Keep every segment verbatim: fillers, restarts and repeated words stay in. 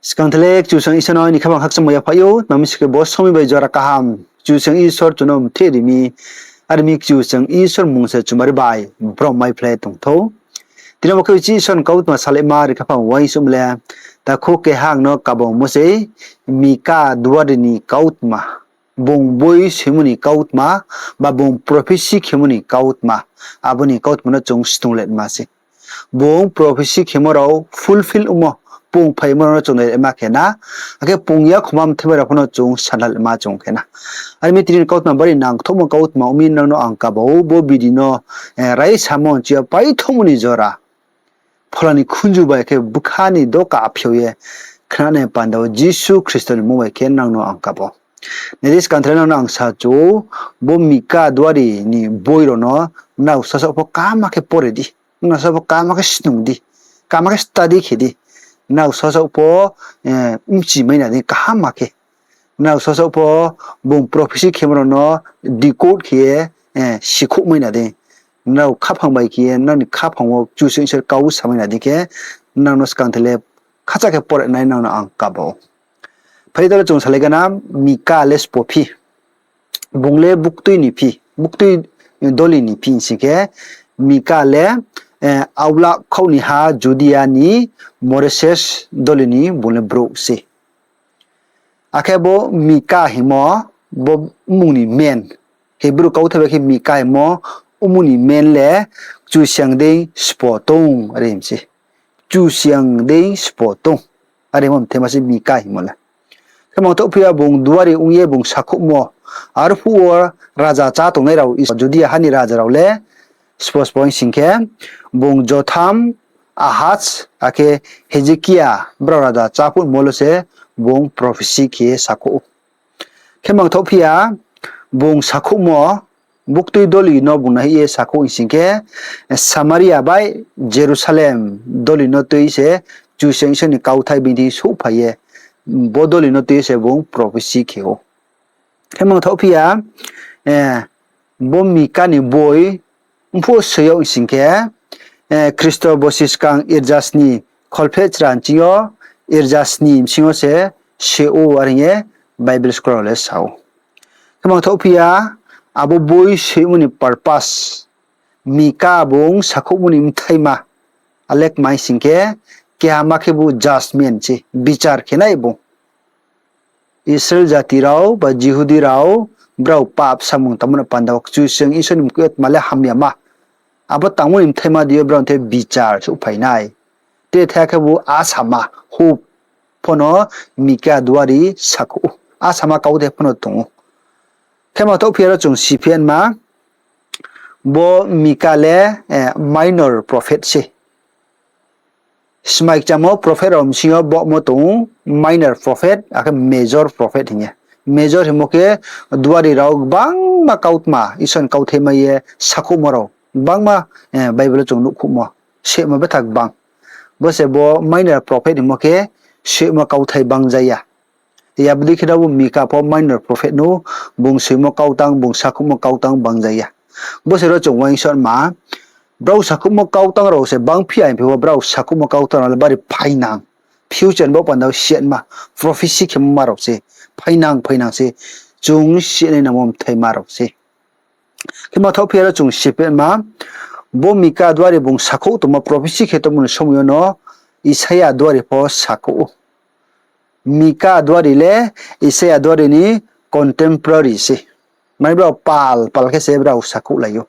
Skang the le Kchusoyang Isor no aini khaphang khakchangmo yaphaih ou, tma mi sing khe bo somoing bai jora kaham Kchusoyang Isor chung no mtheh ri mi, are mi Kchusoyang Isor mmung se chumari bai brom mai phlai tong thou. Tini bo khe uchih Isor ni kautma salaima ri khaphang uaingsouhmo le, takhu keha ang no kabangmo sei, Mika duari ni kautma. Bung boi soimo ni kautma, ba bung prophecy khemo ni kautma, abo ni kautma no chung snung le ma sei. Bung prophecy khemo rao fulfill ongmo, pung phaimo rao no chung nai le ma khe na, akhe pung ya khoma mthaima rao pho no chung sana le ma chung khe na. Are mi tini ni kautma bari nangthouhmo kautma ong mi nang no ang kaba ou, bo bidi no, eh, raisamo nchi ya paithouhmo ni jora. Phola ni khunju bai khe bkha ni doka phiao ye khnanai panda wo Jisu Khristo ni mmung bai khe nang no ang kaba ou. Nai di, skang the le nang no ang sa chu ou, bo Mika duari ni boi rao no nrao sasaoh pho kaham khe pore di, nrao sasaoh pho kaham khe snung di, kaham khe study khe di, nrao sasaoh pho, eh, bchi mai na di kaham khe. Nrao sasaoh pho bung prophecy khemo rao no decode khe ye, eh, sikhouh mai na di. Nrao khaphang bai khe ye, nrao ni khaphang wo Kchusoyang Isor kau samai na di khe, nang no skang the le khacha khe pore nai nang no ang kaba ou. Phai di, tale chung salai gana, Mika le sbo phi. Bung le buktui ni phi, buktui doli ni phi sing khe, Mika le, eh, Aulak khaoh ni ha Judia ni Moreses doli ni bung le brouh se. Akhe bo Mika hingmo, bo mmung ni men, Hebrew kauthai bai khe Mika hingmo, mmung ni men le Kchusoyang dei sbo tong, are hing se. Kchusoyang dei sbo tong, are hingmo mthaima se Mika hingmo le. Khe mangthouh phi ya bung duari ong ye bung sakhouhmo, arphuh wo raja chá tongnai rao, Judia ha ni raja rao le sbo sbo hing sing khe, bung Jotham, Ahaz, akhe Hezekia, brao raja chá phuhmo le se bung prophecy khe ye sakhouh ou. Khe mangthouh phi ya, bung sakhouhmo, buktui doli no bung nai ye sakhouh hing sing khe, Samaria bai Jerusalem doli no tui se Kchusoyang Isor ni kauthai bini thing souhphai ye, bo doli no tui se bung prophecy khe ou. Khe mangthouh phi ya, eh, bo Mika ni boi, mphuh soi yag sing khe, eh, Khristo borsi skang rza sni kholpheh chra nching yo, rza sni bsing yo se se ou, are hing ye Bible scholar rao le sa ou. Khe mangthouh phi ya, abo boi soimo ni purpose, Mika bung sakhouhmo ni mthaima, alek mai sing khe, keha ma khe bo judgment se, bichar khe nai bung. Israel jati rao ba Jihudi rao, brao pap samung tangmo ni panda wo Kchusoyang Isor ni mkoih yo tma le hamyama. Abo tangmo ni mthaima di yo brao ni thai bichar souhphai nai. Tre thai khe bo asama, hope pho no Mika duari sakhouh ou. Asama kauthai pho no tong ou. Khe mangthouh phi ya ro chung siphenma, bo Mika le, eh, minor prophet se. Smai kchamo prophet rao bsing yo bohmo tong ou, minor prophet, akhe major prophet hing ye. Major hingmo khe duari rao gbangma kautma, Isor ni kauthai mai ye sakhouhmo rao gbangma, eh, Bible wo chung nuhkhouhmo. Sehmo betha gbang. Bo se bo minor prophet hingmo khe sehmo kauthai bangja ya. Abo dei khe ro bo Mika pho minor prophet no, bung soimo kautang, bung sakhouhmo kautang bangja ya. Bo se ro chung uaingsouhma, brao sakhouhmo kautang rao se bangphi ya hing phi wo brao sakhouhmo kautang rao le bari phainang. Future bo panda wo siatma, prophecy khemo ma rao se, phainang, phainang se, chung sinai nangmo mthaima rao se. Khe mangthouh phi ya ro chung siphenma, bo Mika duari bung sakhouh tongmo prophecy khe tongmo ni somoi yo no Isaia duari pho sakhouh ou. Mika duari le Isaia duari ni contemporary se. Mane brao pal pal khe se brao sakhouhlai ou.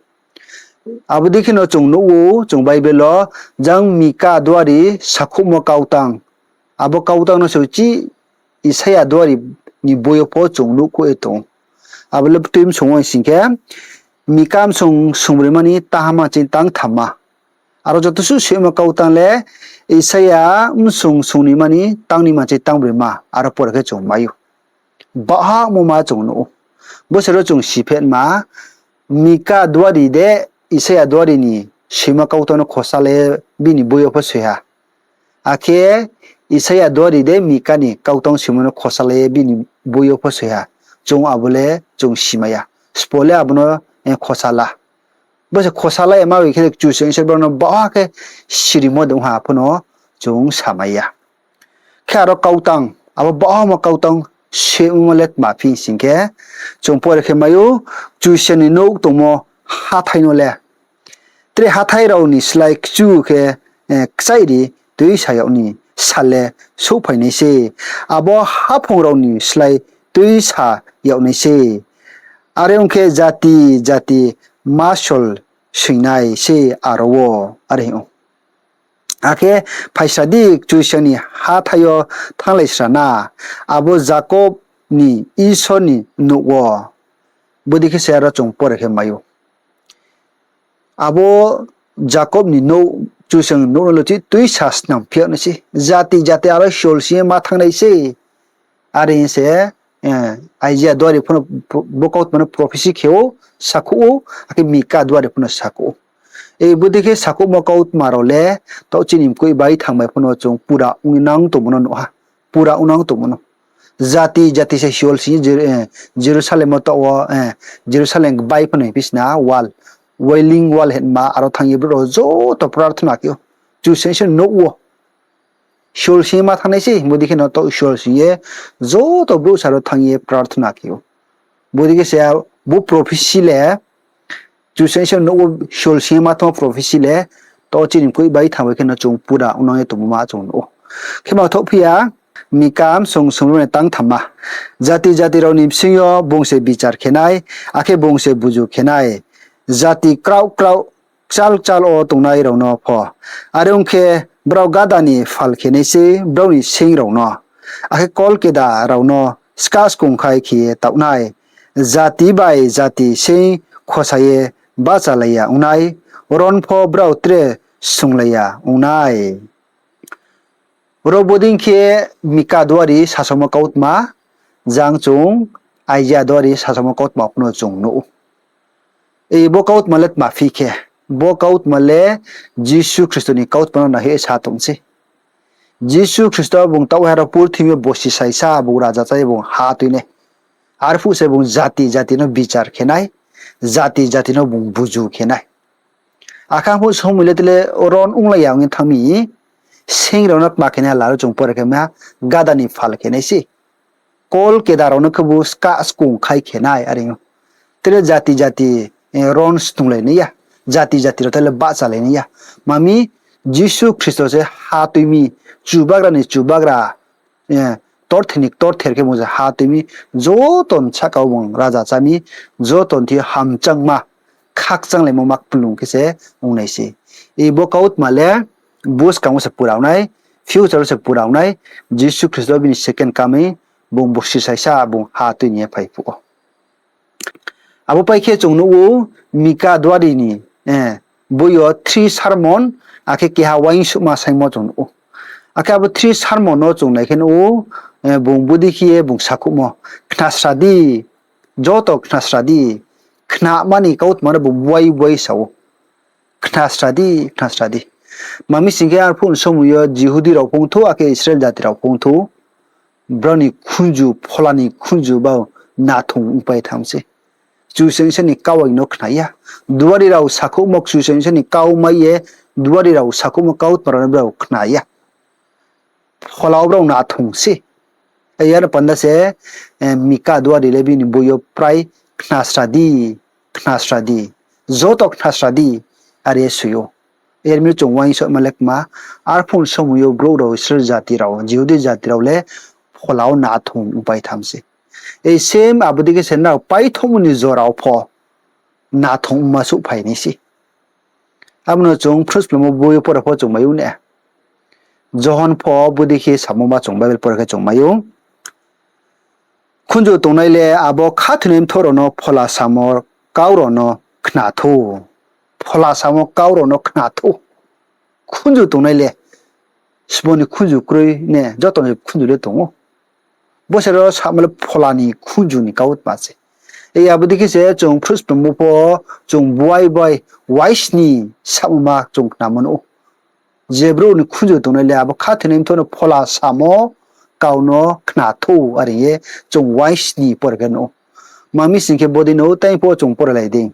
Abo dei khe no chung nuh ou, chung Bible wo jang Mika duari sakhouhmo kautang. Abo kautang no se uchih Isaia duari ni boi yo pho chung nuhkhouh ye tong ou. Abo le btui msung wo sing khe, Mika msung sungbroima ni tangha manching tangthamma. Aro joto suh soimo kautang le Isaia msung sungnoima ni tangnoima manching tangbroima, aro pore khe chung mai ou. Bahamo ma chung nuh ou. Bo se ro chung siphenma, Mika duari de Isaia duari ni soimo kautang no khosa le bini boi yo pho soi ha. Akhe Isaia duari de Mika ni kautang soimo no khosa le bini boi yo pho soi ha. Chung abo le chung simai ya. Sbo le abo no, eh, khosa la. Bo se khosa la ya ma bai khe Kchusoyang Isor brao no baha khe sirimo de ong ha pho no chung samai ya. Khe aro kautang, abo bahmo kautang semo le tma phi sing khe, chung pore khe mai ou, Kchusoyang ni nouh tongmo hathái no le. Tre hathái rao ni slái kchu khe, eh, kchaihri tuisa yag ni sal le souhphai nai se. Abo haphung rao ni slái tuisa yag nai se. Are ong khe jati jati masol soingnai se aro wo, are hing ou. Akhe phaisa di, Kchusoyang ni hathái yo thannglai sra na, abo Jakob ni Isor ni nouh wo. Bodei khe se aro chung pore khe mai ou. Abo Jakob ni nouh, Kchusoyang ni nouh no le chi tuisa snam phi yag nai se. Jati jati aro siol sing ye ma thanng nai se. Are hing se, eh, Isaia duari pho no, bo kautma no prophecy khe ou, sakhouh ou, akhe Mika duari pho no sakhouh ou. Ei bodei khe sakhouhmo kautma rao le, taoh chini mkoih bai thanng bai pho no chung pura ong ye nang tongmo no nuh ha. Pura ong nang tongmo no. Jati jati se siol sing ye Jer-, eh, Jerusalem wo taoh wo, eh, Jerusalem bai pho no hing phi sna wall, Wailing Wall hingma aro thanng ye brouh rao joto prarthona khe ou. Kchusoyang Isor ni nouh wo. Siol sing ye ma thanng nai se, bodei khe no taoh siol sing ye joto brouh sa aro thanng ye prarthona khe ou. Bodei khe se bo prophecy le, Kchusoyang Isor ni nouh wo siol sing ye ma thanngmo prophecy le, taoh chini mkoih bai thanng bai khe no chung pura ong nang ye tongmo ma chung nuh ou. Khe ma thoh phi ya, Mika msong songro ni tang thamma. Jati jati rao ni bsing yo bung se bichar khe nai, akhe bung se buzu khe nai. Jati kraoh kraoh kchal kchal wo tongnai rao no pho. Are ong khe, brao gada ni phal khe nai se, brao ni seing rao no. Akhe kol keda rao no skah skungkhai khe ye taoh nai. Jati bai jati seing khosa ye bahchalai ya ong nai, ron pho brao tre sunglai ya ong nai. Ro bodei khe Mika duari sasaomo kautma, jang chung Isaia duari sasaomo kautma pho no chung nuh ou. Ei bo kautma le tma phi khe, bo kautma le Jisu Khristo ni kautma no naihoih ye sa tong se. Jisu Khristo bung taoh hai aro purthimbi yo borsi saisa bung raja chá ye bung ha tui nai. Arphuh se bung jati jati no bichar khe nai, jati jati no bung buzu khe nai. Akhe arphuh somoi le tele ron onglai ya ong ye thanng mi, seing rao no tma khe nai laro chung pore khe ma, gada ni phal khe nai se. Kol keda rao no khebu skah skungkhai khe nai are ou. Tele jati jati, eh, ron stunglai nai ya. Jati jati rao tele bahchalai nai ya. Mami Jisu Khristo se ha tui mi, Chubagra ni Chubagra, eh, Ktorther ni Ktorther khe bung se ha tui mi, joto ni sahka wo bung raja chá mi, joto ni thing yo hamchangma, khakchanglaimo ma kplung khe se ong nai se. Ei bo kautma le buskang wo se pura ong nai, future wo se pura ong nai, Jisu Khristo bini second coming, bung borsi saisa bung ha tui ni ye phai phuh ou. Abo pai khe chung nuh ou, Mika duari ni, eh, boi yo three sermon, akhe keha uaingsouhma saingmo chung nuh ou. Akhe abo three sermon no chung nai khe nuh ou, eh, bung bodei khe ye bung sakhouhmo, khnasra di, joto khnasra di, khnama ni kautma no bung buai buai sa ou. Khnasra di, khnasra di. Mami sing khe arphuh ni somoi yo Jihudi rao pho ong thou, akhe Israel jati rao pho ong thou, brao ni khunju, phola ni khunju bao nathong ongpai tham se. Kchusoyang Isor ni kau aing no khna ya. Duari rao sakhouhmo Kchusoyang Isor ni kau mai ye, duari rao sakhouhmo kautma rao no brao khna ya. Phola wo brao nathong se. Yar panda se, eh, Mika duari le bini boi yo prai khnasra di, khnasra di, joto khnasra di, are soi ou. Yar mi chung uaingsouhma le kma, arphuh ni somoi yo brouh rao Israel jati rao, Jihudi jati rao le phola wo nathong ongpai tham se. Ei same abo dei khe se nrao paithouhmo ni jora wo pho nathong ongma souhphai nai se. Abo no chung Phrusplungmo boi yo pore pho chung mai ou ne. Johon pho bodei khe samo ma chung Bible pore khe chung mai ou. Khunju tongnai le abo khathoinai mthoh rao no phola samo kau rao no khna thou. Phola samo kau rao no khna thou. Khunju tongnai le, sbo ni khunju kroi ne, joto ni khunju le tong ou. Bo se ro samo le phola ni khunju ni kautma se. Ei abo dei khe se chung Phrusplungmo pho chung buai buai uaisni samo ma chung khnamo nuh ou. Je brouh ni khunju tongnai le abo khathoinai mthoh no phola samo kau no khna thou are ye chung uaisni pore khe nuh ou. Mami sing khe bodei no tei pho chung pore lai di.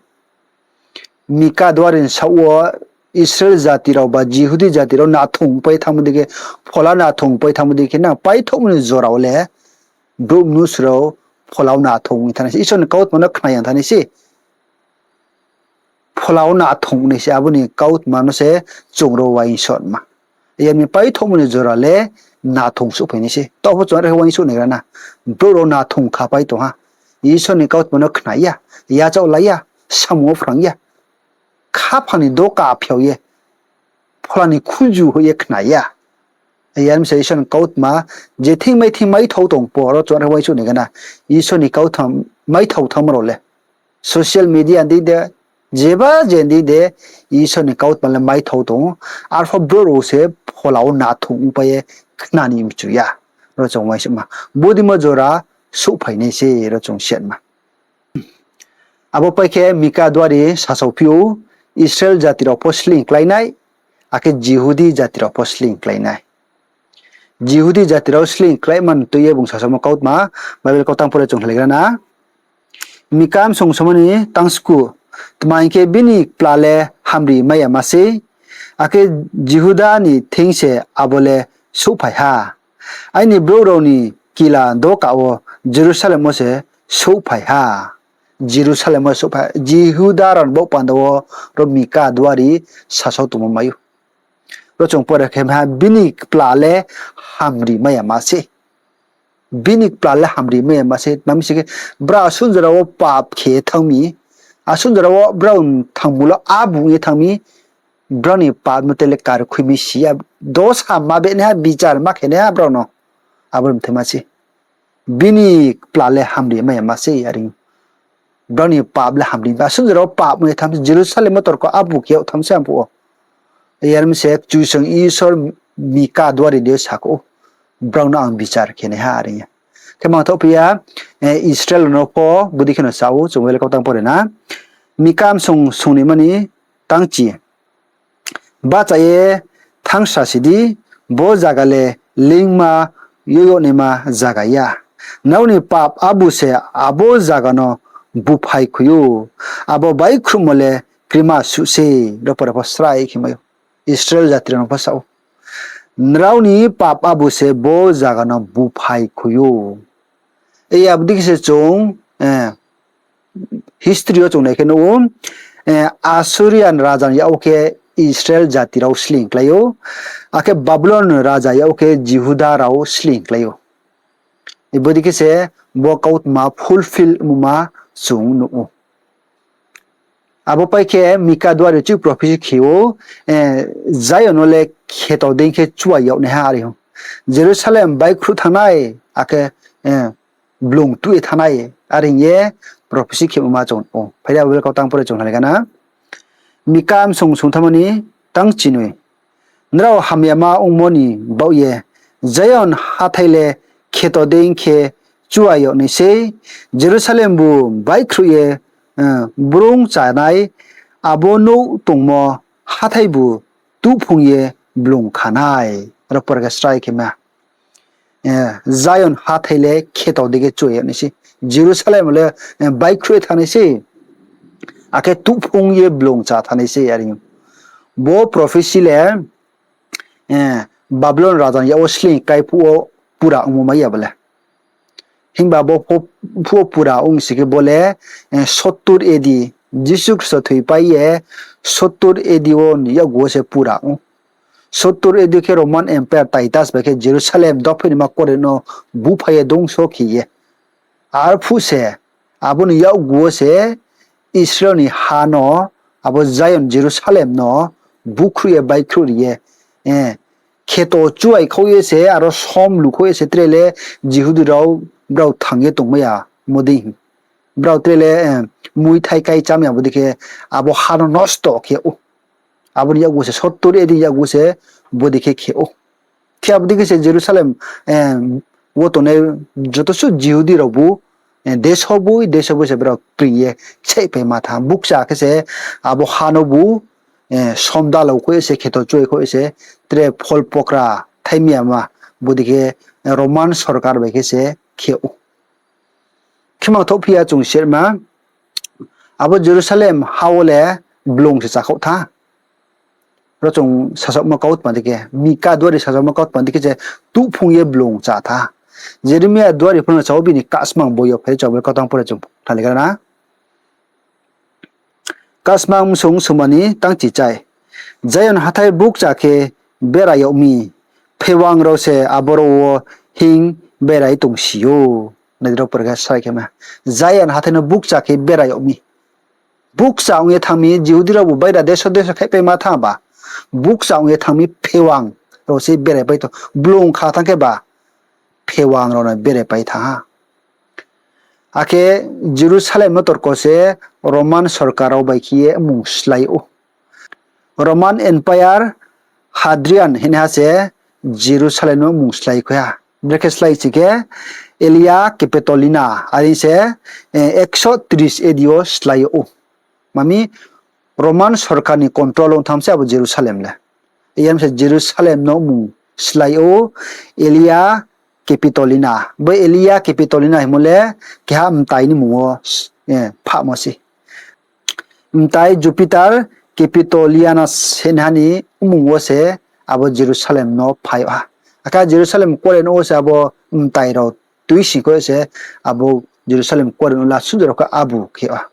Mika duari ni saoh wo Israel jati rao ba Jihudi jati rao nathong pai thanngmo dei khe, phola nathong pai thanngmo dei khe nang paithouhmo ni jora wo le brouh mnusu rao phola wo nathong ong thanng nai se, Isor ni kautma no khna ya thanng nai se. Phola wo nathong nai se, abo ni kautma no se chung rao uaingsouhma. Yar mi paithouhmo ni jora le nathong souhphai nai se. Taoh pho chung are khe uaingsouh naigra na. Brouh rao nathong khapai tong ha. Isor ni kautma no khna ya, yachaoh la ya, samung wo phrang ya. Khaphang ni doka phiao ye, phola ni khuju hoih ye khna ya. Yar mi se Isor ni kautma je thing mai thing maithao tong pho, ro chung are khe uaingsouh naigra na. Isor ni kautma maithao thanngmo rao le social media ni dei de, jeba je ni dei de, Isor ni kautma le maithao tong ou. Arphuh brouh rao se phola wo nathong ongpai ye khna ni mchu ya. Ro chung uaingsouhma. Bodei mo jora souhphai nai se, ro chung siatma. Abo pai khe Mika duari sasaophi ou, Israel jati rao pho sleing klái nai, akhe Jihudi jati rao pho sleing klái nai. Jihudi jati rao sleing kláima ni tui ye bung sasaomo kautma, Bible kautang pore chung hlaigra na. Mika bsung somo ni tang sku, tma hing khe bini kpla le hamri mai yama sei, akhe Jihuda ni thing se abo le souhphai ha. Aini brouh rao ni kila doka wo Jerusalem wo se souhphai ha. Jerusalem wo souhphai, Jihuda rao ni baoh panda wo ro Mika duari sasao tongmo mai ou. Ro chung pore khe ha, bini kpla le hamri mai yama sei. Bini kpla le hamri mai yama sei, tma mi se khe, brao asuh jora wo pap khe thanng mi, asuh jora wo brao thangmul wo abu ye thanng mi, brao ni pap no te le karkhui mi si ya, dosa ma behnaiha, bichar ma khenaiha brao no. Abo ni mthaima sei. Bini kpla le hamri mai yama sei, are. Brao ni pap le hamri, asuh jora wo pap ong ye thanng mi, Jerusalem wo torko abu khe yag thanng mi se arphuh wo. Yar mi se Kchusoyang Isor Mika duari dei yo sakhouh ou, brao no ang bichar khenaiha, are ye. Khe mangthohphi ya, Israel no pho bodei khe no sa ou, chung Bible kautang pore na. Mika bsung sungnoima ni tang chi. Bahcha ye thanngsasi di, bo zaga le leingma yoyagnaima zaga ya. Nrao ni pap abu se abo zaga no buphai khui ou, abo baikhruhmo le krima suh sei, ro pore pho srai khe mai ou. Israel jati rao no pho sa ou, nrao ni pap abu se bo zaga no buphai khui ou. Abo dei khe se chung history yo chung nai khe nuh ou, Assyrian raja ni yak wo khe Israel jati rao sleing klái ou, akhe Babylon raja yak wo khe Jihuda rao sleing klái ou. Bodei khe se bo kautma fulfill ongmo ma chung nuh ou. Abo pai khe Mika duari chi prophecy khe ou, Zion no le kheto dei khe chuai yag naiha, are ou. Jerusalem baikhruh thanng nai, akhe blung tuh ye thanng nai, are hing ye prophecy khemo ma chung nuh ou. Phai di abo Bible kautang pore chung hlaigra na. Mika bsung sungthamma ni tang chinoi. Nrao hamyama ongmo ni baoh ye Zion hathái le kheto dei khe chuai yag nai sei, Jerusalem bu baikhruh ye brung chánai, abo nouh tongmo hathái bu tuhphung ye blung kha nai. Ro pore khe srai khe ma. Zion hathái le kheto dei khe chuai yag nai sei. Jerusalem le baikhruh ye thanng nai sei. Akhe tuhphung ye blung chá thanng nai sei, are ou. Bo prophecy le Babylon raja ni yak wo sleing klái phuh wo pura ongmo mai ya bo le. Himba bo phuh wo pura ong si khe bo le sottur A D, Jisu Khristo thoipai ye sottur A D wo ni yakgu wo se pura ong. Sottur A D khe Roman Empire Titus bai khe Jerusalem dophainaima kore no buphai ye dongso khe ye. Arphuh se abo ni yakgu wo se Israel ni ha no, abo Zion Jerusalem no bukhruh ye baikhruh ri ye, kheto chuai khaoh ye se, aro som lu khaoh ye se tre le Jihudi rao brao thanng ye tongmai ya mo dei hing. Brao tre le muithai kai cham ya bo dei khe abo ha no nosto khe ou. Abo ni yakgu se sottur A D ni yakgu se bodei khe khe ou. Khe abo dei khe se Jerusalem wo tongnai joto suh Jihudi rao bu, deso boi deso boi se brao kring ye ksaihpai ma thanng. Bukcha khe se abo ha no bu som dalao khaoh ye se, kheto chuai khaoh ye se, tre phol pokra thaimai ya ma, bodei khe Roman sorkar bai khe se khe ou. Khe mangthohphi ya chung sirma, abo Jerusalem ha wo le blung se chakhaoh tha. Ro chung sasaomo kautma dei khe, Mika duari sasaomo kautma dei khe se tuhphung ye blung chá tha. Jeremia duari pho no chá ou, bini kasmang boi yo phai ye chung abo kautang pore chung khnalai gra na. Kasmang bsung sumani tangchichai. Zion hathái bukcha khe berai yag mi, phewang rao se aboro wo hing berai tongsi ou. Nai di ro pore khe srai khe ma. Zion hathái no bukcha khe berai yag mi. Bukcha ong ye thanng mi, Jihudi raobu baira deso deso khaihpaima thanng ba. Bukcha ong ye thanng mi, phewang rao se beraipai tong. Blung kha thanng khe ba, phewang rao no beraipai thanng ha. Akhe Jerusalem no torko se Roman sorkar rao bai khe ye mmung slái ou. Roman Empire Hadrian hinaiha se Jerusalem no mmung slái khui ha. Brekhe slái sing khe Aelia Capitolina, are se, eh, ekso tris A D wo slái ou. Mami Roman sorkar ni control ong thanng se abo Jerusalem le. Yar se Jerusalem no mmung slái ou Aelia Capitolina. Bo Aelia Capitolina hingmo le keha mtai ni mmung wo, eh, phahmo se. Mtai Jupiter Capitolianus hinaiha ni mmung wo se abo Jerusalem no phai yag ha. Akhe Jerusalem kuarenouh wo se abo mtai rao tuising khe se abo Jerusalem kuarenouh la suja rao khe abu khe yag ha.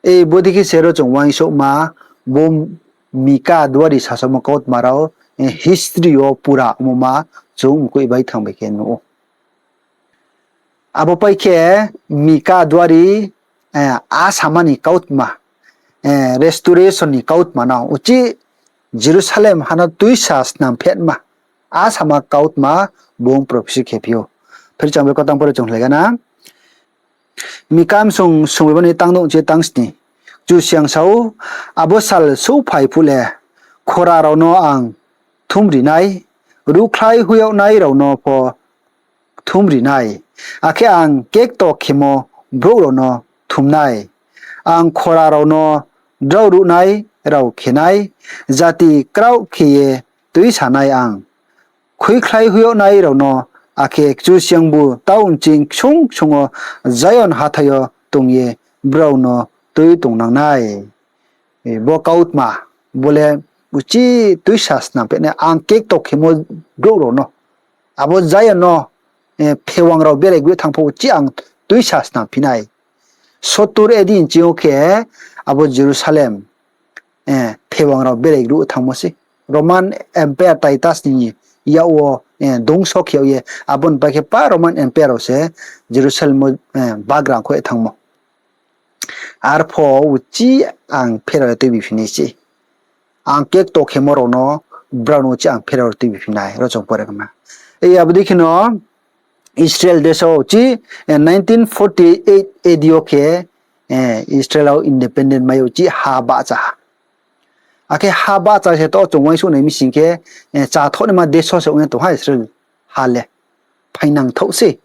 Ei bodei khe se ro chung uaingsouhma bo Mika duari sasaomo kautma rao, eh, history yo pura ongmo ma chung mkoih bai thanng bai khe nuh ou. Abo pai khe Mika duari, eh, a sama ni kautma, eh, restoration ni kautma no uchih Jerusalem ha no tuisa snam phetma, a sama kautma bung prophecy khe phi ou. Phir chang bai kautang pore chung hlai gra na. Mika bsung sungboiba ni tang nouh chi tang sni. Kchusoyang sa ou, abo sal souhphai phuh le, khora rao no ang kthumri nai, ruhkhlai hoih yagnai rao no pho kthumri nai, akhe ang kekto khemo brouh rao no kthum nai. Ang khora rao no drao ruhnai rao khe nai, jati kraoh khe ye tuisa nai ang. Khuikhlai hoih yagnai rao no, akhe Kchusoyangbu taoh nching ksung ksung wo Zion hathái yo tong ye brao no tui tongnang nai. Eh, bo kautma, bo le uchih tuisa snam phi nai, ang kekto khemo brouh rao no. Abo Zion no, eh, phewang rao berai grouh thanng pho uchih ang tuisa snam phi nai. Sottur A D nching yo khe abo Jerusalem, eh, phewang rao berai grouh thanngmo se. Roman Empire Titus ni yak wo, eh, dungso khe yag ye, abo ni pai khe pa Roman Empire rao se Jerusalem wo, eh, bagra khe thanngmo. Arpho uchih ang pherao ye tuibi phi nai se. Ang kekto khemo rao no, brao no uchih ang pherao ye tuibi phi nai, ro chung pore khe ma. Ei abo dei khe no Israel deso uchih, eh, nineteen forty-eight A D yo khe, eh, Israel wo independent mai uchih ha bahcha ha. Akhe ha bahcha se to chung uaingsouh nai mi sing khe, eh, chathoh naima deso se ong ye tong ha Israel ha le. Phainangthouh se.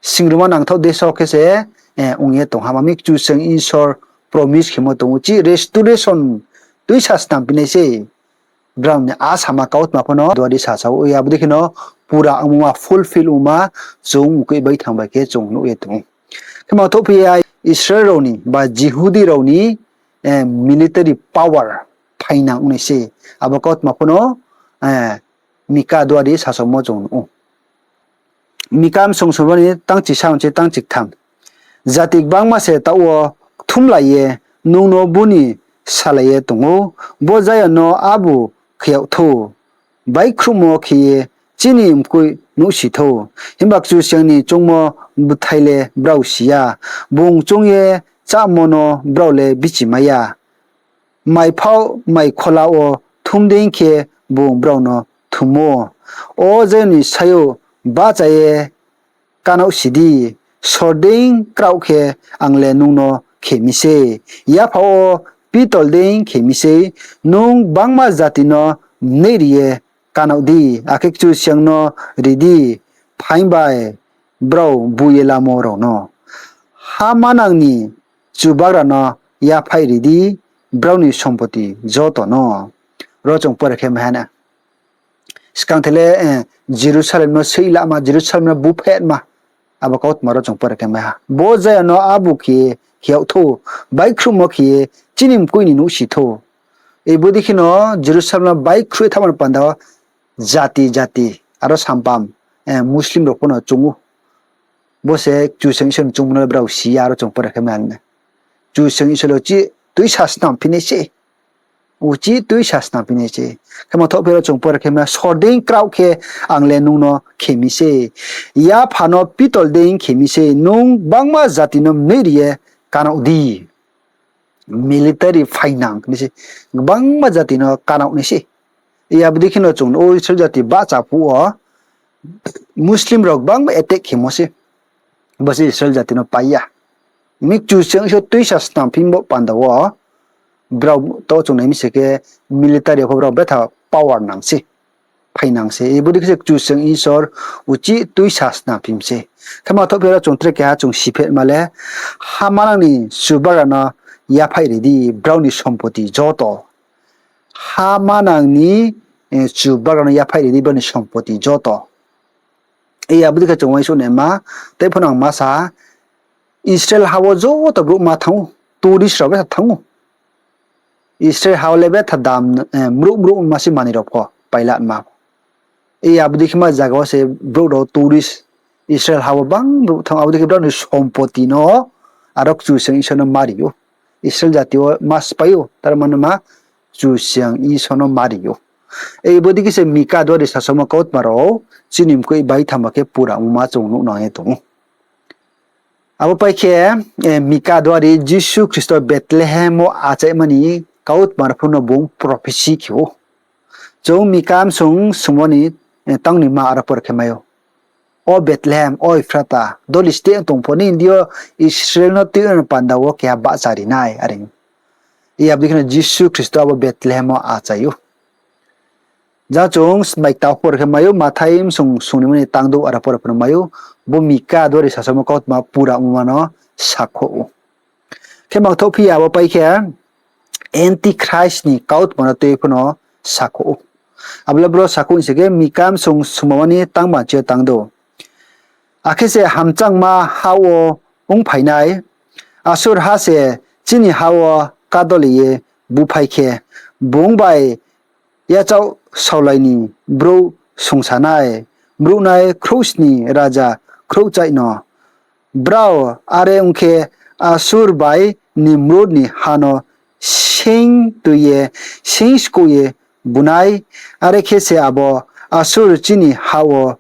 Singruma nangthouh deso khe se, eh, ong ye tong ha. Mami Kchusoyang Isor promise khemo tong uchih restoration tuisa snam phi nai se. Brao ni a sama kautma pho no duari sasa ou, abo dei khe no pura ongmo ma, fulfill ongmo ma, chung mkoih bai thanng bai khe chung nuh ye tong ou. Khe ma thouh phi ya Israel rao ni ba Jihudi rao ni, eh, military power phainang ong nai se. Abo kautma pho no, eh, Mika duari sasaomo chung nuh ou. Mika bsung sungba ni tangchisa hing se tangchiktham. Jati gbangma se taoh wo kthumlai ye nung no buni salai ye tong ou, bo Zion no abu khe yag thou, baihkhruhmo khe ye chini mkoih nuhsi thou. Himba Kchusoyang ni choungmo bthai le brao si ya, bung choung ye chámo no brao le bichimai ya. Mai phaoh mai khola wo thum dei khe bung brao no thummo. O Zion ni sayouh bahcha ye kanaohsi di, sor dei kraoh khe ang le nung no khe mi sei, yapha wo pitol dei khe mi sei, nung gbangma jati no mnoih ri ye kanaoh di, akhe Kchusoyang no ri di, phaing bai brao bu ye lamo rao no. Ha manang ni Chubagra no yaphaih ri di, brao ni sompoti joto no. Ro chung pore khe mai ha na. Skang the le, eh, Jerusalem no soih lama, Jerusalem no buphetma. Abo kautma ro chung pore khe mai ha. Bo Zion no abu khe ye khe yag thou, baihkhruhmo khe ye chini mkoih ni nuhsi thou. Bodei kheno Jerusalem no baikhruh ye thanngmo ni panda wo jati jati, aro sampam, Muslim rao pho no chung ou. Bo se Kchusoyang Isor ni choungmo no brao si ya, aro chung pore khe mai ha na. Kchusoyang Isor le uchih tuisa snam phi nai se. Uchih tuisa snam phi nai se. Khe ma thoh phi aro chung pore khe mai ha, sordei kraoh khe ang le nung no khe mi se. Yapha no pitol dei khe mi se, nung gbangma jati no mnoih ri ye kanaoh di. Military phainang ni se, gbangma jati no kanaoh nai se. Abo dei kheno chung ou Israel jati bahcha phuh wo Muslim rao gbangma attack khemo se. Bo se Israel jati no pai ya. Mi Kchusoyang Isor tuisa snam phi bo panda wo brao to chung nai mi se khe military pho brao betha power nang se, phainang se. Bodei khe se Kchusoyang Isor uchih tuisa snam phi mi se. Khe ma thoh phi aro chung tre keha chung siphehma le, ha manang ni chubagra no yaphaih ri di, brao ni sompoti joto. Ha manang ni chubagra no yaphaih ri di, brao ni sompoti joto. Abo dei khe chung uaingsouh naima, tei pho no ang ma sa ha, Israel ha wo joto brouh ma thanng ou, tourist rao betha thanng ou. Israel ha wo le betha dam, mruh mruh ma se manoi rao pho, paila ma. Abo dei khe ma zaga wo se brouh rao tourist, Israel ha wo bang brouh thanng ou, abo dei khe brao ni sompoti no aro Kchusoyang Isor no ma ri ou. Israel jati wo ma sphái ou, tar mane ma Kchusoyang Isor no ma ri ou. Bodei khe se Mika duari sasaomo kautma rao chini mkoih bai thama khe pura ongmo ma chung nuh nang ye tong ou. Abo pai khe, Mika duari Jisu Khristo Bethlehem wo achaihma ni kautma rao pho no bung prophecy khe ou. Chung Mika bsung sungmo ni tangnoima aro pore khe mai ou. O Bethlehem, o Ephrata, doli steh tong pho nini deing yo Israel no tuinai ni panda wo keha bahcha ri nai, are. Abo dei kheno Jisu Khristo abo Bethlehem wo achai ou. Jang chung smai kta pore khe mai ou, Mathai bsung sungnoima ni tangdouh aro pore pho no mai ou, bo Mika duari sasaomo kautma pura ongma no sakhouh ou. Khe mangthouh phi ya abo pai khe, Antichrist ni kautma no tui pho no sakhouh ou. Abo le bro sakhouh ni se khe Mika bsung sungnoima ni tangba chi yo tangdouh. Akhe se hamchangma ha wo ongphai nai, Asur ha se chini ha wo kádoli ye búphai khe, bung bai yachaoh saolai ni brouh sungsa nai, mruhnai khrouhsni raja khrouhchaih no. Brao are ong khe, Asur bai Nimrud ni ha no seing tui ye, seing skouh ye bu nai, are khe se abo Asur chini ha wo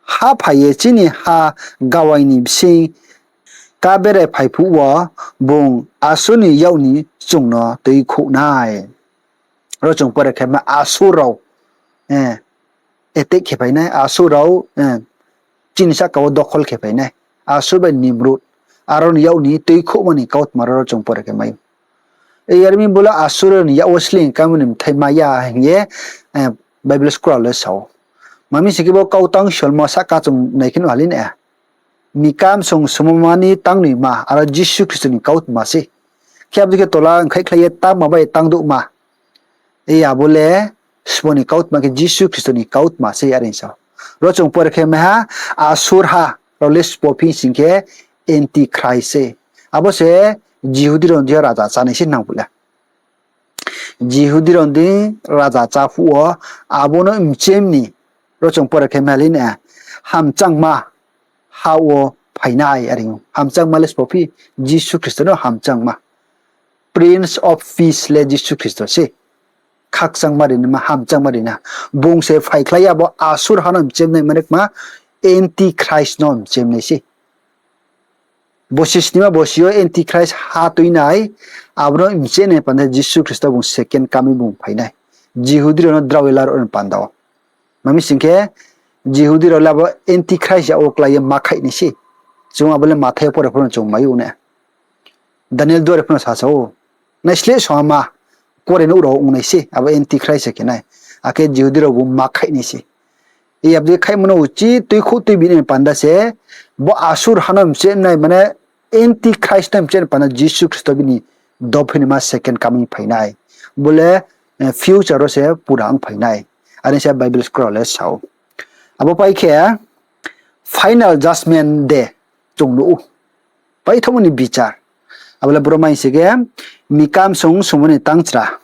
haphai ye chini ha gawai ni bsing ká berai phai phuh wo bung Asur ni yak ni chung no tuikhouh nai. Ro chung pore khe ma Asur rao attack khe phai nai, Asur rao chini sahka wo dokhol khe phai nai. Asur bai Nimrud, aro ni yak ni tuikhouhma ni kautma rao ro chung pore khe mai ou. Yar mi bo le Asur ni yak wo sleing kamo ni bthai mai ya hing ye Bible scholar le sa ou. Ma mi sing khe bo kau tang solmo sahka chung nai khe nuh ha le na. Mika bsung sungnoima ni tangnoima, aro Jisu Khristo ni kautma se. Khe abo dei khe tola ongkhaihkhlai ye tangma bai tangdouhma. Abo le sbo ni kautma khe Jisu Khristo ni kautma se, are sa ou. Ro chung pore khe mai ha, Asur ha rao le sbo phi sing khe Antichrist se. Abo se Jihudi rao ni deing yo raja chánai se nang bo le. Jihudi rao ni deing raja chá phuh wo, abo no mchem ni, ro chung pore khe mai ha le na, hamchangma ha wo phai nai, are ou. Hamchangma le sbo phi, Jisu Khristo no hamchangma. Prince of Peace le Jisu Khristo se. Khakchangma ri naima, hamchangma ri na. Bung se phaikhlai ya, abo Asur ha no mchem nai, mane kma Antichrist no mchem nai se. Bosi snima bosi yo Antichrist ha tui nai, abo no mchem nai panda Jisu Khristo bung second coming bung phai nai. Jihudi rao no drao ye laruh ni panda wo. Ma mi sing khe, Jihudi rao le abo Antichrist yak wo klái ye ma khaih nai se. Chung abo le Mathai pore pho no chung mai ou na. Daniel duari pho no sasa ou. Naisleh songha ma, kore nouh rao ong nai se, abo Antichrist se khe nai. Akhe Jihudi rao bu ma khaih nai se. Abo dei khaihmo no uchih tuikhouh tuibi nai panda se, bo Asur ha no mchem nai, mane Antichrist no mchem nai panda Jisu Khristo bini dophinima second coming phai nai. Bo le future wo se pura ong phai nai. Are se Bible scholar le sa ou. Abo pai khe final judgment day chung nuh ou. Paithaohmo ni bichar. Abo le bro mai se khe Mika bsung sungnoima ni tangchra.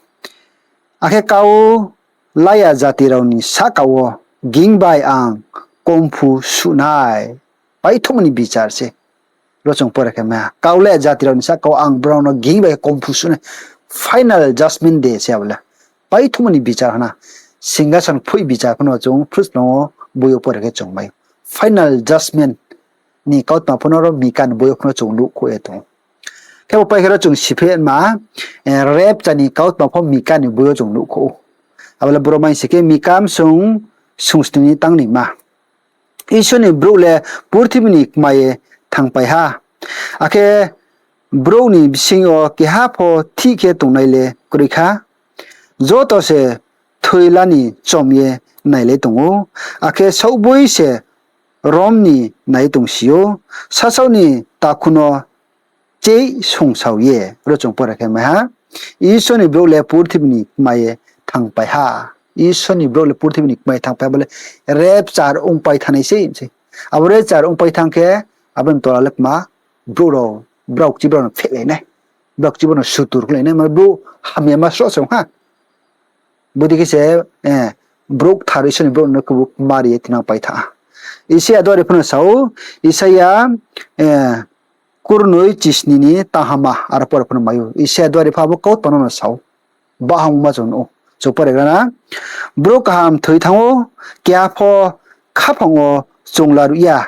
Akhe kau la ya jati rao ni sahka wo ging bai ang komphu suh nai. Paithohmo ni bichar se. Ro chung pore khe mai ha. Kau la ya jati rao ni sahka wo ang brao no ging bai komphu suh nai. Final judgment day se abo le. Paithohmo ni bichar hana. Singhasan phoih bichar pho no chung Phruslong wo boi yo pore khe chung mai ou. Final judgment ni kautma pho no ro Mika ni boi yo pho no chung nuhkhouh ye tong ou. Khe bo pai khe ro chung siphe ma, eh, rapture ni kautma pho Mika ni boi yo chung nuhkhouh ou. Abo le boro mai se khe Mika bsung sungsni ni tang ni ma. Isor ni brouh le purthimbi ni kma ye thangpai ha. Akhe brouh ni bsing yo keha pho thih khe tongnai le kroi kha. Joto se thoi la ni chom ye nailai tong ou, akhe saohboi se rom ni nai tongsi ou, sasaoh ni takhu no cheih songsao ye. Ro chung pore khe mai ha, Isor ni brouh le purthimbi ni kma ye thangpai ha. Isor ni brouh le purthimbi ni kma ye thangpai ha, bo le rapture ongpai thanng nai se. Abo rapture ongpai thanng khe, abo ni tola le kma, brouh rao, brao kchi brao no phehlai nai, brao kchi brao no sutur khlai nai, mane brouh hamyama sroh se ong ha. Bodei khe se, eh, brouh kthar Isor ni brouh no khebu kmari ye tinang pai thanng ha. Isaia duari pho no sa ou, Isaia, eh, kurnoi chisni ni tanghama aro pore pho no mai ou. Isaia duari pho abo kautma no no sa ou. Bahamo ma chung nuh ou. Chung pore gra na. Brouh kaham thoi thanng ou, keha pho khaphang wo chung laruh ya.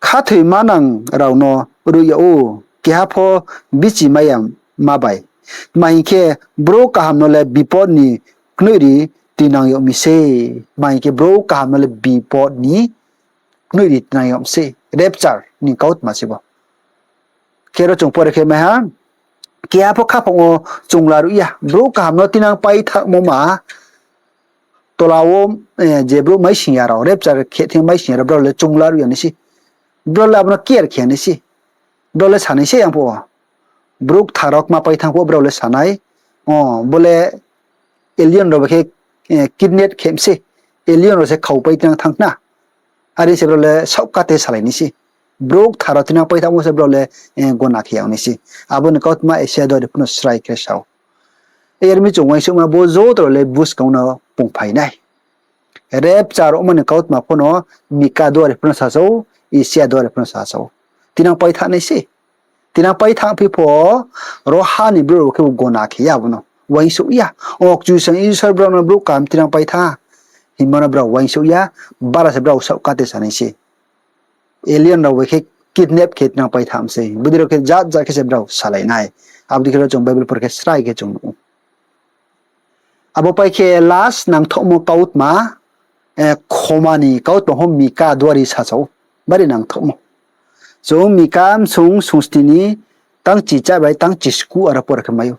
Khathoi manang rao no ruh yag ou, keha pho bichi mai ya ma bai. Tma hing khe, brouh kaham no le bipod ni knoihri tuinang yag mi sei. Tma hing khe, brouh kaham no le bipod ni knoihri tuinang yag mi sei. Rapture ni kautma se bo. Khe ro chung pore khe mai ha, keha pho khaphang wo chung laruh ya. Brouh kaham no tinang pai thanngmo ma, tola wo, eh, je brouh maising ya rao, rapture khe thing maising ya rao, brao le chung laruh ya nai se. Brao le abo no care khe ya nai se. Brao le sa nai se yang pho. Brouh kthar rao kma pai thanng pho brao le sa nai. O, bo le alien rao bai khe, eh, kidnap khe mi se. Alien rao se khaopai tinang thanng khna. Are se brao le saohkate salai nai se. Brouh kthar rao tinang pai thanngmo se brao le, eh, gona khe yag nai se. Abo ni kautma Isaia duari pho no srai khe sa ou. Yar mi chung uaingsouhma bo joto rao le buskang no pungphai nai. Rapture ongma ni kautma pho no Mika duari pho no sasa ou, Isaia duari pho no sasa ou. Tinang pai thanng nai se. Tinang pai thanng phi pho, ro ha ni brouh rao khebu gona khe ya abo no. Uaingsouh ya. O Kchusoyang Isor brao no brouh kaham tinang pai thanng hingmo no brao uaingsouh ya, bara se brao saohkate sa nai se. Alien rao bai khe kidnap khe tinang pai thanng mi sei. Bodei rao khe jat jat khe se brao salai nai. Abo dei khe ro chung Bible pore khe srai khe chung nuh ou. Abo pai khe last nangthohmo kautma, eh, khoma ni kautma pho Mika duari sasa ou. Bari nangthohmo. Chung Mika bsung sungsni ni tang chicha bai tang chiskuh aro pore khe mai ou.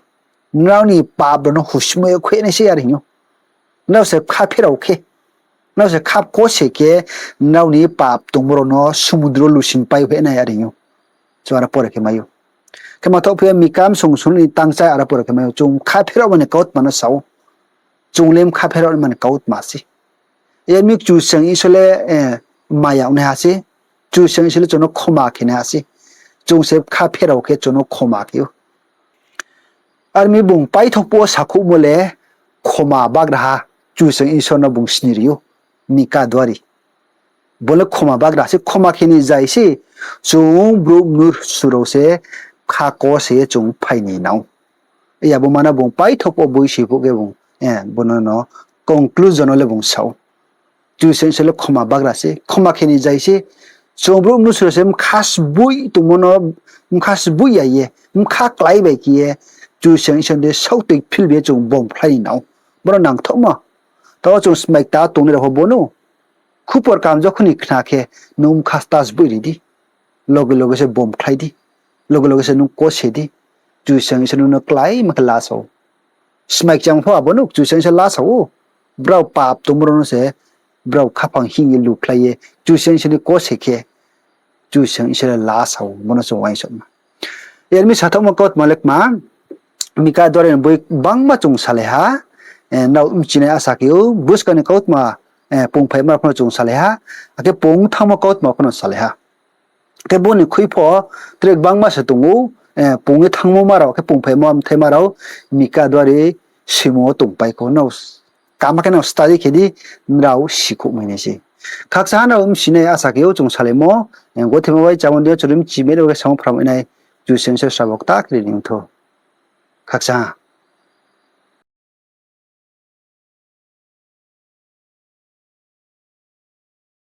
Nrao ni pap rao no husmai yo khuih nai se are hing ou. Nrao se kha pherao khe, nrao se kha kose khe, nrao ni pap tongmo rao no sumudro lusin pai phe nai are hing ou. Chung aro pore khe mai ou. Khe mathoh phi Mika bsung sungsni tang chá aro pore khe mai ou. Chung kha pherao mani kautma no sa ou. Chung le kha pherao mani kautma se. Yar mi Kchusoyang Isor le, eh, maya ongnaiha se. Kchusoyang Isor le chung no khoma khenaiha se. Chung se kha pherao khe chung no khoma khe ou. Are mi bung paithoh phuh wo sakhouhmo le khoma bagraha Kchusoyang Isor no bung sni ri ou, Mika duari. Bo le khoma bagra se, khoma khe ni zai se, chung brouh mnusu rao se kha kose ye chung phai ni nang ou. Abo ma no bung paithoh phuh wo boi si phuh khe bung, eh, bo no no conclusion no le bung sa ou. Kchusoyang Isor le khoma bagra se, khoma khe ni zai se, chung brouh mnusu rao se bkha sboih tongmo no, bkha sboih ya ye, bkha klái bai khe ye, Kchusoyang Isor de saohtoi phil bai ye chung bomkhlai ni nang ou. Bo no nangthohmo. Taoh chung smai kta tongnai rao pho bo no khupor kaham jokhon ni khna khe, nung bkha sta sboih ri di. Loge loge se bomkhlai di. Loge loge se nung kose di. Kchusoyang Isor nung no kláima khe lasa ou. Smai kchang pho abo no Kchusoyang Isor lasa ou. Brao pap tongmo rao no se brao khaphang hing ye lukhlai ye Kchusoyang Isor ni kose khe Kchusoyang Isor le lasa ou, bo no chung uaingsouhma. Yar mi sathaohmo kautma le kma, Mika duari ni boi gbangma chung salai ha, eh, nrao mchinai asa khe ou, buskang ni kautma, eh, pungphaima rao pho no chung salai ha, akhe pung thanngmo kautma pho no salai ha. Khe bo ni khui pho tre gbangma se tong ou, eh, pung ye thanngmo ma rao, khe pungphaima mthaima rao, Mika duari soimung wo tongpai kho. Nrao kaham khe nrao study khe di, nrao sikhouhmai nai se. Khakchangha nrao bsinai asa khe ou chung salaimo, gothe ma bai chámo dei yo chung bchi mai nai bo khe samung phramai nai, Kchusoyang se srabo kta khe ri ni ong thou. Khakchangha.